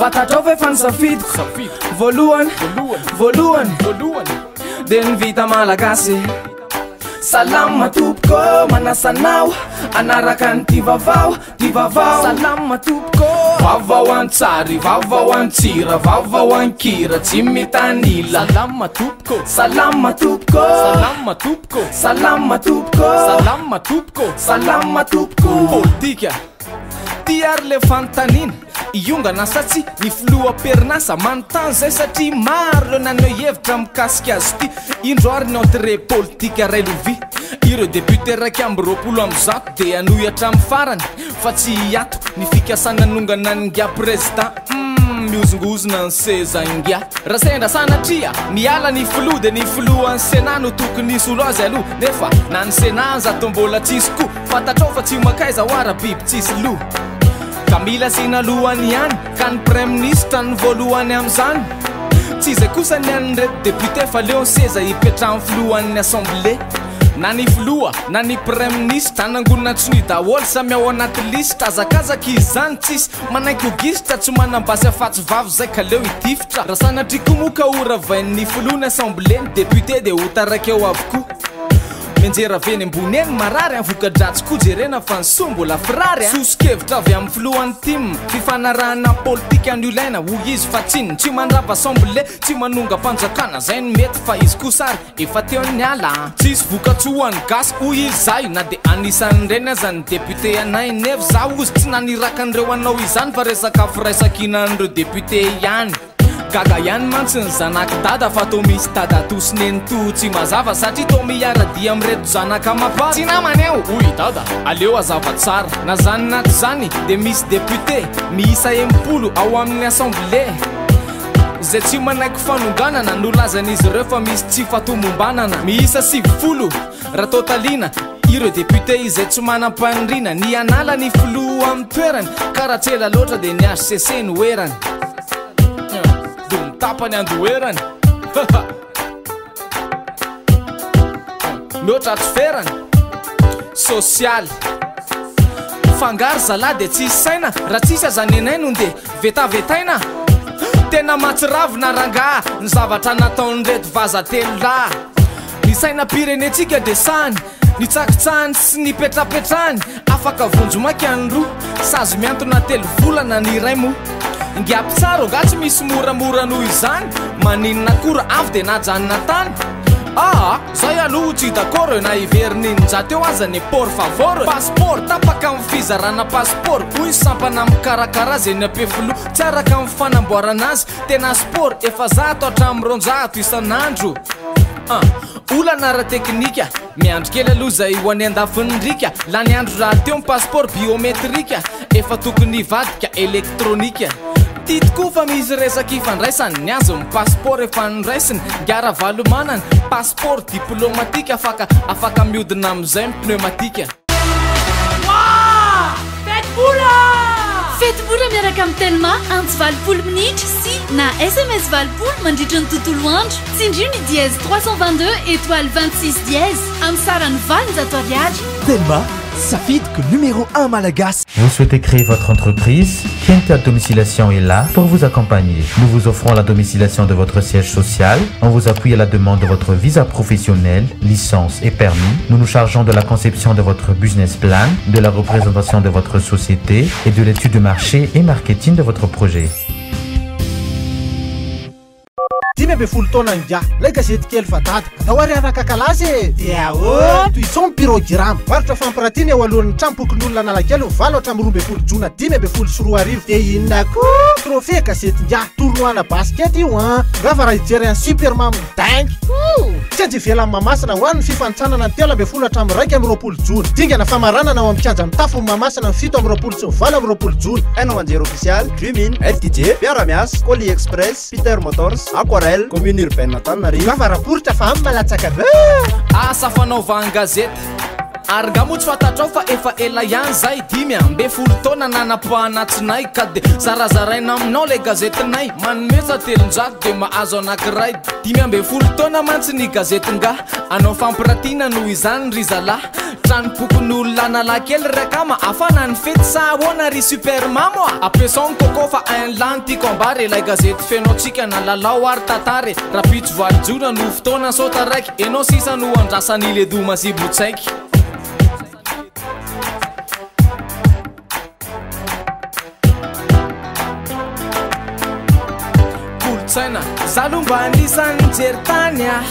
Fantatrao fa efa nisafidiko voalohany voalohany dia ny vita malagasy. Salama tompoko, manasa anao hanaraka an'ity vaovao, ty vaovao. Salama tompoko. Vaovao an-tsary, vaovao an-tsira, vaovao an-kira, tsy mitanila. Salama tompoko. Salama tompoko. Salama tompoko. Salama tompoko. Salama tompoko. Salama tompoko. Politika. Ty ary le fanontaniana, hiongana sa tsia ny filoha am-perinasa? Manontany izay satria maro ireo naneho hevitra mikasika azy ity. Indro ary ny entrée politika ray lovia. Ireo député 121 dia hanohy hatramin'ny farany fa tsy hiato ny fikasana hanongana an'ingahy président. Humm mihozongozona ny seza ingahy. Raha sendra sanatria miala ny filoha dia ny filohan'ny sénat no tokony hisolo azy aloha nefa na ny sénat aza toa mbola tsisy koa. Fantatrao fa tsy mankaiza hoa rabiby tsisy loha. Ka mila asiana lohany ihany ka ny praiminisitra no voalohany amin'izany. Tsy izay kosa ny an'ireto député fa leo ny seza hipetrahan'ny filohan'ny assemblée. Na ny filoha na ny praiminisitra nangonina tsonia daholo samy ao anaty lisitra. Hazakazaka izy izany tsisy manaiky ho gisitra tsy manam-basy afatsy vavy zay ka leo hitifitra. Raha sanatria koa moa ka horavain'ny filoha ny assemblée ny député dia ho taraiky eo avokoa. Mianjera avy eny ambony eny marary an, voka-dratsy koa jerena fa ny soa mbola firary an. Soso-kevitra avy amin'ny filohan'ny tim, fifanarahana politika no ilaina hoy izy fa tsin, tsy mandrava assemblée, tsy manongam-panjakana, zay no mety fa izy kosa ary efa teo niala an. Tsisy vokatsoa ho an'ny gasy hoy izy zay na dia anisan'ireny aza ny député anay nefa za hozy tsy naniraka an'ireo hanao izany fa resaka firaisankinan'ireo député ihany. Gaga ihany mantsy ny zanak'i dada fa toa misy dadatoa sy nenitoa tsy mazava satria toa miara-dia amin'ireto zanaka mapar. Tsy namany aho, hoy i dada, aleo hazava tsara. Na zany na tsy zany dia misy député miisa 60 ao amin'ny assemblée izay tsy manaiky fanonganana, nolazan'izy ireo fa misy tsy fahatomombanana miisa 90 raha totaliana ireo député izay tsy manam-paniriana ny hanala ny filoha amin'ny toerany ka raha tsy ela loatra dia ny HCC no erany. Dom tapany andoherany. Mihoatra tsy ferany. Sosialy. F'angaha ry zalahy dia tsisy saina? Raha tsisy aza nenay no ndeha vetavetaina? Tena mahatsiravina rangaha ny zavatra nataon'ireto vaza telo lahy. Ny sainam-pirenentsika dia sahany. Nitsakitsahany sy nipetrapetrahany, afaka vonjimaika ny roa, sazy mihantona telo volana ny iray moa. Ingahy mpitsara ô, nga tsy misy moramora noho izany? Maninona koa raha avy dia najanona tany? Aa, zay aloha tsy d'accord e, na hiverina in-jato eo aza ny por favor e! Passeport, tapaka amin'ny fizarana passeport, hoy ny sampana mikarakara azy eny Ampefiloha, tsy araka ny fanamboarana azy, tena sport, efa 100 hatramin'ny 200 isan'andro. Ah, olana ara-teknika, miandry kely aloha izay ho any andafin'ny riaka, lany andro rahateo ny passeport biometrika, efa tokony hivadika elektronika. Ty tokoa fa misy resaka ifandraisany, ny azy ny passeport efa noraisiny, Nga Ravalomanana, passeport diplomatika afaka afaka miodina amin'izay ny pneumatika. Wah! Fety mora! Fety mora miaraka amin'ny Telma, antso 80 minitra sy na sms 80 mandritra ny tontolo andro. Tsindrio ny dièse 322 étoile 26 dièse amin'ny sarany 800 ariary. Telma, safidiko numéro 1 malagasy. Vous souhaitez créer votre entreprise? Kentia Domiciliation est là pour vous accompagner. Nous vous offrons la domiciliation de votre siège social. On vous appuie à la demande de votre visa professionnel, licence et permis. Nous nous chargeons de la conception de votre business plan, de la représentation de votre société et de l'étude de marché et marketing de votre projet. 15 taona ingahy, ilay gazety kely fa dada. Andao ary araka kalaza e! Dia ahoana? Tohizo ny pirogirama. Varotra fampiratiana eo alohan'ny tranom-pokonolona Analakely ny 8 hatramin'ny 12 jona 2015. Dia inona koa? Trophée gazety ingahy. Tournoi-na basket io an! Ngava raha hijery an'i Superman midainga. Kianja ivelan'i Mahamasina ho an'ny fifanintsanana ny 13 hatramin'ny 21 jona. Dingana famaranana ao amin'ny kianja mitafon'i Mahamasina ny 27 sy ny 28 jona. Haino aman-jery ofisialy, Dream'in, FDJ, Mpiara-miasa, Colis Express, Peter Motors, Aquarelle, Commune Urbaine Antananarivo. Tongava raporitra fa any malatsaka be. Asa fanaovan-gazety. Ary nga moa tsy fantatrao fa efa ela ihany zay 15 taona nanapahana tsinay ka de zarazaraina aminao le gazetinay manomeza 300 de mahazo anankiray 15 taona mantsy ny gazetinga anao fampiratiana noho izany ry zalahy tranompokon'olona Analakely rakama afana ny fety sa ahoana ry super mamo a ampiasao ny coco fa un lany tiako ambary ilay gazety feno antsika na lalao ary tantara rapitso 8 jona no fotoana sao taraiky enao sisa no andrasany ledoma sy botsaiky. Kolontsaina za aloha mba anisan'ny nijery tany a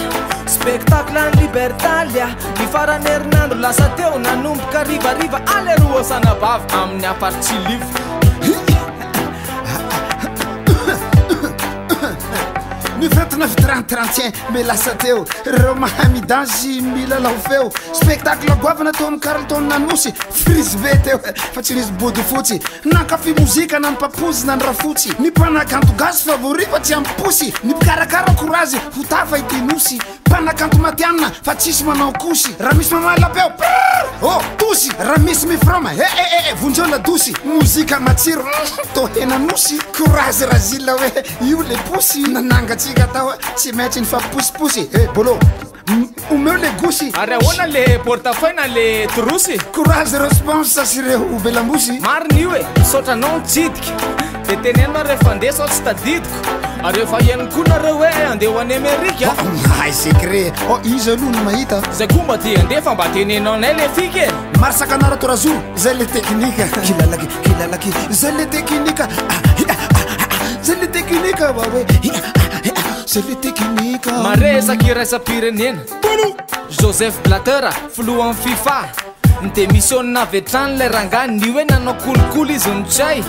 spectacle ny Libertalia ny farany herinandro lasa teo nanomboka rivariva aleroa sanabavy amin'ny apartsilivre. Ny 29 30 31 mai lasa teo reo mahay midansy milalao feo spectacle goavana teo amin'ny Carlton Anosy frisbe teo fa tsy nisy body fotsy nankafy mozika na ny papozy na ny rafotsy ny mpanakanto gasy favori fa tsy amposy ny mpikarakara korazy ho tafa ity nosy mpanakanto matianina fa tsisy manao kosy raha misy mamalapeo oh tosy raha misy mifroma e e e vonjeo la dosy mozika matsiro to henanosy korazy razila hoe io le posy nanangatsika tao tsy maintsy ny fampiposiposy e bolo omeo le gosy ary ahoana le portefeuille na le trousse courage response sy reo belambosy marina io e misaotra anao nitsidika de tenenao rehefa andeha sao tsy tadidiko ary efa ihany koa nareo hoe andeha ho any Amerika mahay secret oh izy aloha no mahita zay koa mba te andeha fa mba tenenao anay le fika e marsaka torazoro zay le teknika kilalaki kilalaki zay le teknika zay le teknika wa hoe zay le teknika maresaka iraisam-pirenena Joseph Blatter filohan'ny FIFA ny démissionna avy hatrany ilay rangany ny hoe nanao kolikoly izy no tsy hay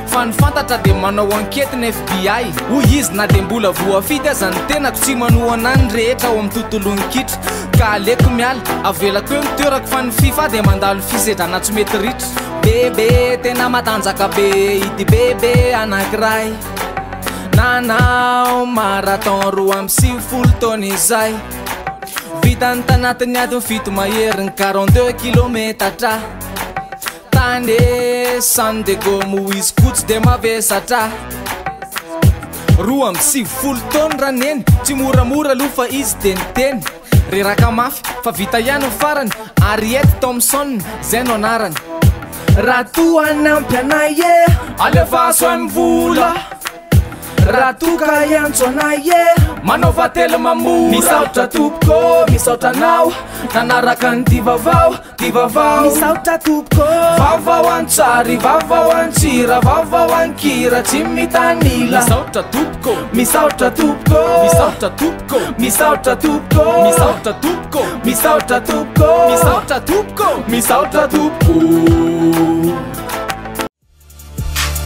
fa ny fantatra dia manao enquête ny FBI hoy izy na dia mbola voafidy aza ny tenako tsy manohana ny rehetra ao amin'ny tontolon'ny kitra ka aleko miala avelako eo ny toerako fa ny FIFA dia mandalo fisedrana tsy mety ritra bebe tena matanjaka be ity bebe anankiray nanao marathon 92 taona izay vitany tanatin'ny adiny 7 mahery ny 42 kilometatra tany San Diego moa izy koa tsy de mavesatra 92 taona raneny tsy moramora aloha fa izy de niteny reraka mafy fa vita ihany ny farany Harriet Thompson zay no anarany raha toa anampy anay e alefaso ay mivola raha toka iantso anay e manaova Telma mora misaotra tompoko misaotra anao nanaraka ny ty vaovao ty vaovao misaotra tompoko vaovao an-tsary vaovao an-tsira vaovao an-kira tsy mitanila misaotra tompoko misaotra tompoko misaotra tompoko misaotra tompoko misaotra tompoko misaotra tompoko misaotra tompoko misaotra tompoko.